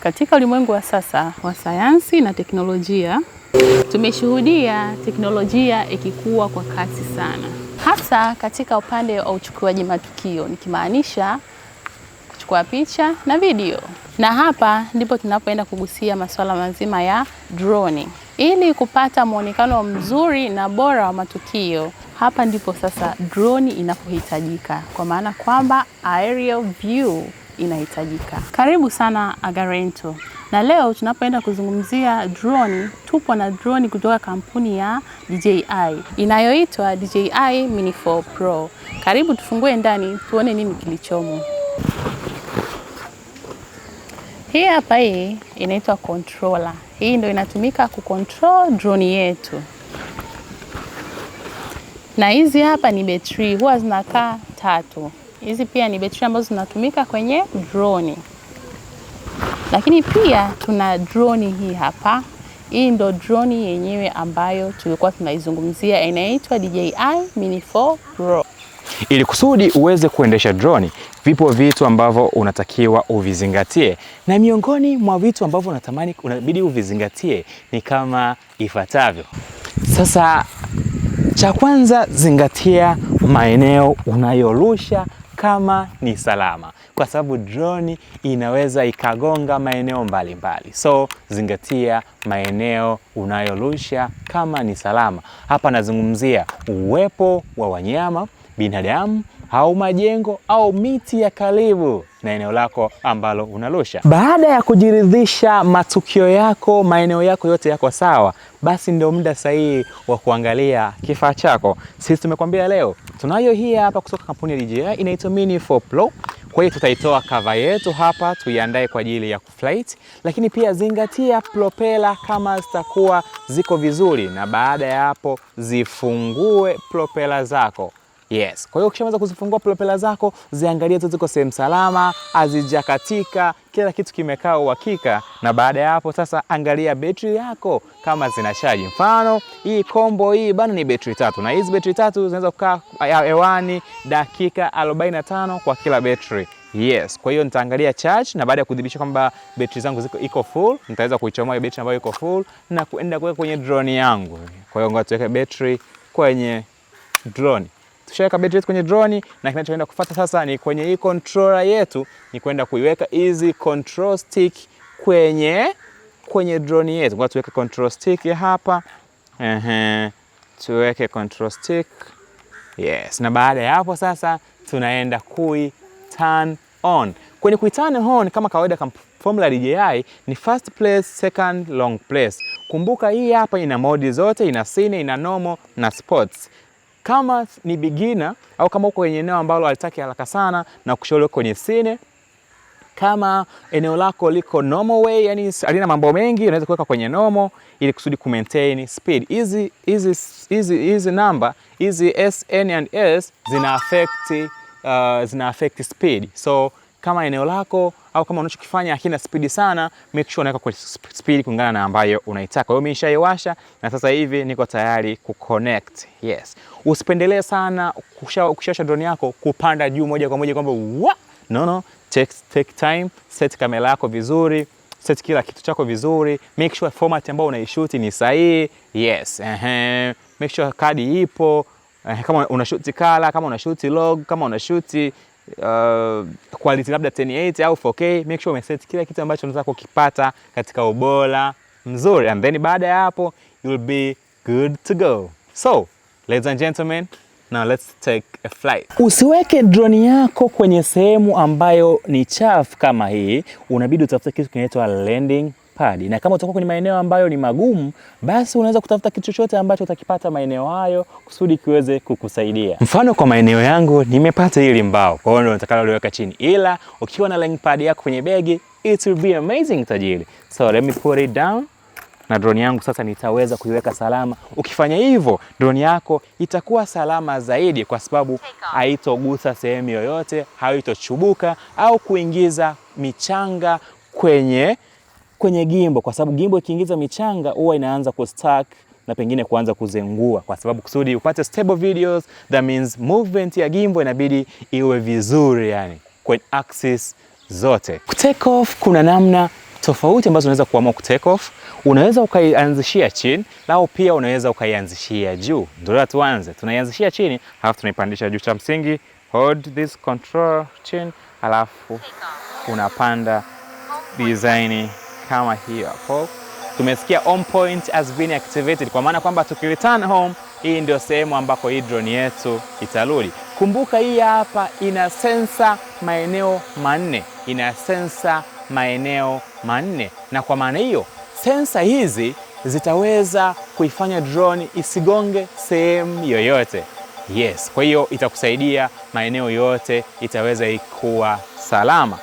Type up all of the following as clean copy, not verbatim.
Katika ulimwengu wa sasa wa sayansi na teknolojia, tumeshuhudia teknolojia ikikua kwa kasi sana, hasa katika upande wa uchukuaji matukio, nikimaanisha kuchukua picha na video. Na hapa ndipo tunapoenda kugusia masuala mazima ya droni. Ili kupata muonekano mzuri na bora wa matukio, hapa ndipo sasa droni inapohitajika, kwa maana kwamba aerial view inahitajika. Karibu sana Agarento. Na leo tunapoenda kuzungumzia droni, tupo na droni kutoka kampuni ya DJI inayoitwa DJI Mini 4 Pro. Karibu tufungue ndani tuone nini kilichomo. Hii hapa hii inaitwa controller. Hii ndio inatumika kucontrol drone yetu. Na hizi hapa ni betri, huwa zinakaa tatu. Hizi pia ni betri ambazo zinatumika kwenye droni. Lakini pia tuna droni hii hapa. Hii ndo droni yenyewe ambayo tulikuwa tunaizungumzia, inaitwa DJI Mini 4 Pro. Ili kusudi uweze kuendesha droni, vipo vitu ambavyo unatakiwa uvizingatie, na miongoni mwa vitu ambavyo unatamani unabidi uvizingatie ni kama ifuatavyo. Sasa, cha kwanza, zingatia maeneo unayorusha kama ni salama, kwa sababu droni inaweza ikagonga maeneo mbalimbali. So zingatia maeneo unayorusha kama ni salama. Hapa nazungumzia uwepo wa wanyama, binadamu au majengo au miti ya karibu na eneo lako ambalo unarusha. Baada ya kujiridhisha matukio yako, maeneo yako yote yako sawa, basi ndio muda sahihi wa kuangalia kifaa chako. Sisi tumekwambia leo tunayo hii hapa kutoka kampuni ya DJI inaitwa Mini 4 Pro. Kwa hiyo tutaitoa cover yetu hapa tuiandae kwa ajili ya kuflight, lakini pia zingatia propeller kama zitakuwa ziko vizuri, na baada ya hapo zifungue propeller zako. Yes. Kwa hiyo ukishamaliza kuzifungua propeller zako, ziangalie tu ziko sehemu salama, hazijakatika, kila kitu kimekaa uhakika. Na baada ya hapo sasa, angalia betri yako kama zina chaji. Mfano hii combo hii bana ni betri tatu, na hizi betri tatu zinaweza kukaa hewani dakika 45 kwa kila betri. Yes, kwa hiyo nitaangalia charge na baada ya kudhibitisha kwamba betri zangu ziko iko full, nitaweza kuichomoa betri ambayo iko full na kuenda kuweka kwenye drone yangu. Kwa hiyo ngoja tuweke betri kwenye drone. Tushaweka betri yetu kwenye drone na kinachoenda kufuata sasa ni kwenye hii controller yetu ni kwenda kuiweka hizi control stick kwenye drone yetu. Ngoja tuweke control stick hapa. Ehe, tuweke control stick. Yes, na baada ya hapo sasa tunaenda kui turn on. Kwenye kui turn on kama kawaida kama formula DJI ni first press, second, long press. Kumbuka hii hapa ina mode zote, ina cine, ina normal na sports. Kama ni beginner au kama uko kwenye eneo ambalo halitaki haraka sana, nakushauri kwenye cine. Kama eneo lako liko normal way, yani halina mambo mengi, unaweza kuweka kwenye normal ili kusudi ku maintain speed. Hizi namba hizi S, N and S zina affect speed. So kama eneo lako au kama unachokifanya hakina speed sana, make sure unaweka kwa speed kulingana na ambayo unaitaka. Kwa hiyo mimi nishaiwasha na sasa hivi niko tayari kuconnect. Yes. Usipendelee sana ukishawasha drone yako kupanda juu moja kwa moja kwamba wa no no, take time, set kamera yako vizuri, set kila kitu chako vizuri, make sure format ambayo unaishoot ni sahihi. Yes, make sure kadi ipo. Kama unashoot color, kama unashoot log, kama unashoot quality labda 1080 au 4K, make sure umeset kila kitu ambacho unataka kukipata katika ubora mzuri, and then baada ya hapo you'll be good to go. So, ladies and gentlemen, now let's take a flight. Usiweke drone yako kwenye sehemu ambayo ni chafu kama hii, unabidi utafute kitu kinaitwa landing pad. Na kama utakuwa kwenye maeneo ambayo ni magumu, basi unaweza kutafuta kitu chochote ambacho utakipata maeneo hayo kusudi kiweze kukusaidia. Mfano kwa maeneo yangu nimepata hili mbao, kwa hiyo ndio nitakaloliweka chini, ila ukiwa na landing pad yako kwenye begi it will be amazing tajiri. So let me put it down na drone yangu sasa nitaweza kuiweka salama. Ukifanya hivyo, drone yako itakuwa salama zaidi, kwa sababu haitogusa sehemu yoyote, haitochubuka au kuingiza michanga kwenye gimbal, kwa sababu gimbal ikiingiza michanga huwa inaanza kustuck na pengine kuanza kuzengua, kwa sababu kusudi upate stable videos, that means movement ya gimbal inabidi iwe vizuri, yani kwenye axis zote. Take off kuna namna tofauti ambazo unaweza kuamua ku take off. Unaweza ukaianzishia chini au pia unaweza ukaianzishia juu. Ndio tuanze, tunaianzishia chini halafu tunaipandisha juu. Cha msingi, hold this control chini, halafu unapanda design kama hiyo hapo. Tumesikia home point has been activated, kwa maana kwamba tukireturn home, hii ndio sehemu ambako hii drone yetu itarudi. Kumbuka hii hapa ina sensa maeneo 4, ina sensa maeneo 4, na kwa maana hiyo sensa hizi zitaweza kuifanya drone isigonge sehemu yoyote. Yes, kwa hiyo itakusaidia maeneo yote, itaweza ikuwa salama.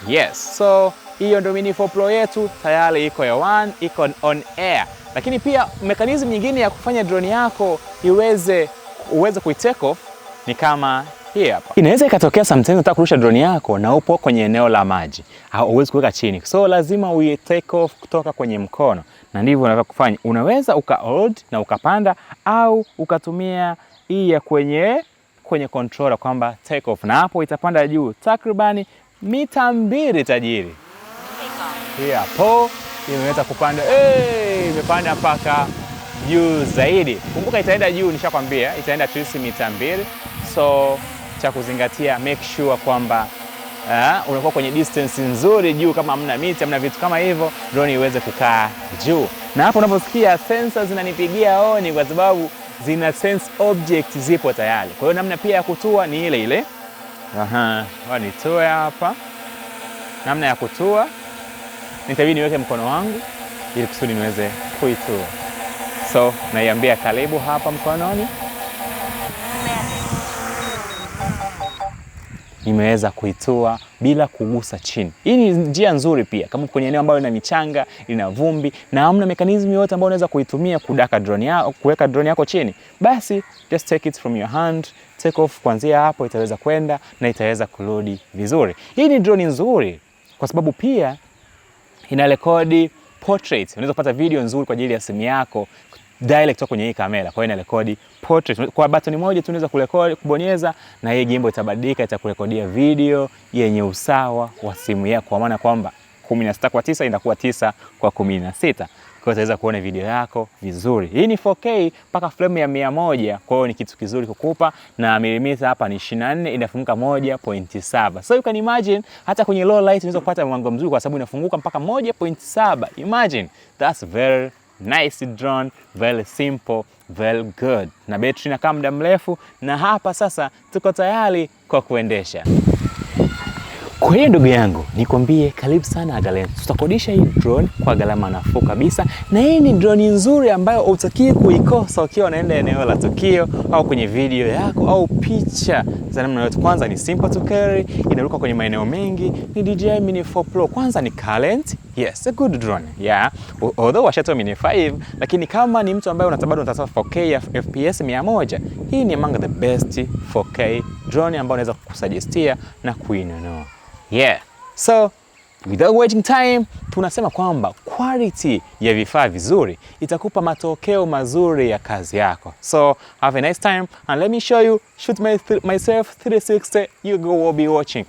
Yes, so hiyo ndio Mini 4 Pro yetu tayari iko hewani, iko on air. Lakini pia mechanism nyingine ya kufanya drone yako uweze kuitake off ni kama hii hapa. Inaweza ikatokea sometimes unataka kurusha drone yako na upo kwenye eneo la maji, hauwezi kuweka chini, so lazima ui take off kutoka kwenye mkono, na ndivyo unaweza kufanya. Unaweza uka hold na ukapanda, au ukatumia hii ya kwenye controller kwamba take off, na hapo itapanda juu takribani mita 2 tajiri. Hii hapo imeweza kupanda, hey, imepanda mpaka juu zaidi. Kumbuka itaenda juu, nishakwambia itaenda at least mita 2. So cha kuzingatia, make sure kwamba unakuwa kwenye distance nzuri juu, kama hamna miti hamna vitu kama hivyo, drone iweze kukaa juu. Na hapo unaposikia sensors zinanipigia honi kwa sababu zina sense object zipo tayari. Kwa hiyo namna pia ya kutua ni ile ile. Aha, nitoe hapa. Namna ya kutua nitabidi niweke mkono wangu ili kusudi niweze kuitua. So naiambia karibu hapa mkononi. Nimeweza kuitua bila kugusa chini. Hii ni njia nzuri pia kama kwenye eneo ambalo lina michanga, lina vumbi na hamna mechanism yoyote ambayo unaweza kuitumia kudaka drone yako, kuweka drone yako chini. Basi just take it from your hand, take off kuanzia hapo itaweza kwenda na itaweza kurudi vizuri. Hii ni drone nzuri kwa sababu pia ina rekodi portrait. Unaweza kupata video nzuri kwa ajili ya simu yako direct kutoka kwenye hii kamera. Kwa hiyo ina rekodi portrait. Kwa button moja tu unaweza kurekodi, kubonyeza na hii gimbal itabadilika, itakurekodia video yenye usawa wa simu yako, kwa maana kwamba 16:9 inakuwa 9:16. Kwa hiyo utaweza kuona video yako vizuri. Hii ni 4K mpaka frame ya 100. Kwa hiyo ni kitu kizuri kukupa, na milimita hapa ni 24, inafunguka 1.7. So you can imagine hata kwenye low light unaweza kupata mwanga mzuri kwa sababu inafunguka mpaka 1.7. Imagine, that's very nice drone, very simple, very good. Na betri inakaa muda mrefu, na hapa sasa tuko tayari kwa kuendesha. Kwa hiyo ndugu yangu, nikwambie karibu sana Agalento. Tutakodisha hii drone kwa gharama nafuu kabisa, na hii ni drone nzuri ambayo hutakiwi kuikosa ukiwa unaenda eneo la tukio au kwenye video yako au picha za namna yoyote. Kwanza ni simple to carry, inaruka kwenye maeneo mengi, ni DJI Mini 4 Pro. Kwanza ni current, yes, a good drone. Yeah, although washatoa Mini 5, lakini kama ni mtu ambaye unatabado unatafuta 4K ya FPS 100, hii ni among the best 4K drone ambayo unaweza kukusuggestia na kuinunua. Yeah. So without waiting time, tunasema kwamba quality ya vifaa vizuri itakupa matokeo mazuri ya kazi yako. So have a nice time and let me show you shoot myself 360. You go will be watching.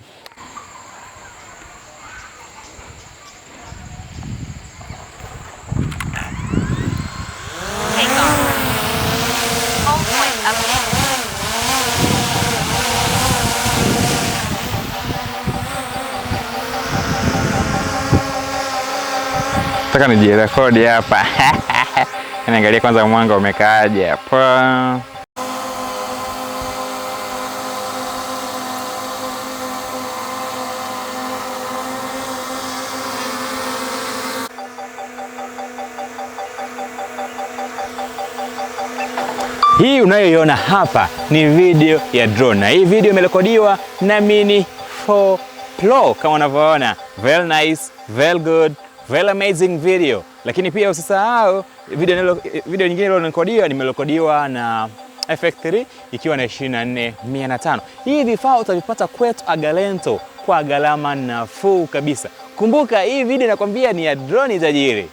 Take off. Home point updated. Nataka nijirekodi hapa. Niangalie kwanza mwanga umekaaje hapa. Hii unayoiona hapa ni video ya drone, na hii video imerekodiwa na Mini 4 Pro kama unavyoona. Very nice, very good, very amazing video. Lakini pia usisahau video nyingine iliyorekodiwa, nimerekodiwa na FX3 ikiwa na 24 500. Hii vifaa utavipata kwetu Agalento kwa gharama nafuu kabisa. Kumbuka hii video nakwambia ni ya drone tajiri.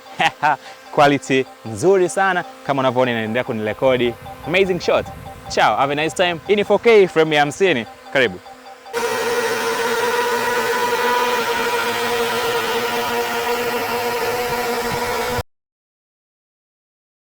Quality nzuri sana kama unavyoona inaendelea kunirekodi. Amazing shot. Ciao, have a nice time. Hii ni 4K frame ya 50. Karibu.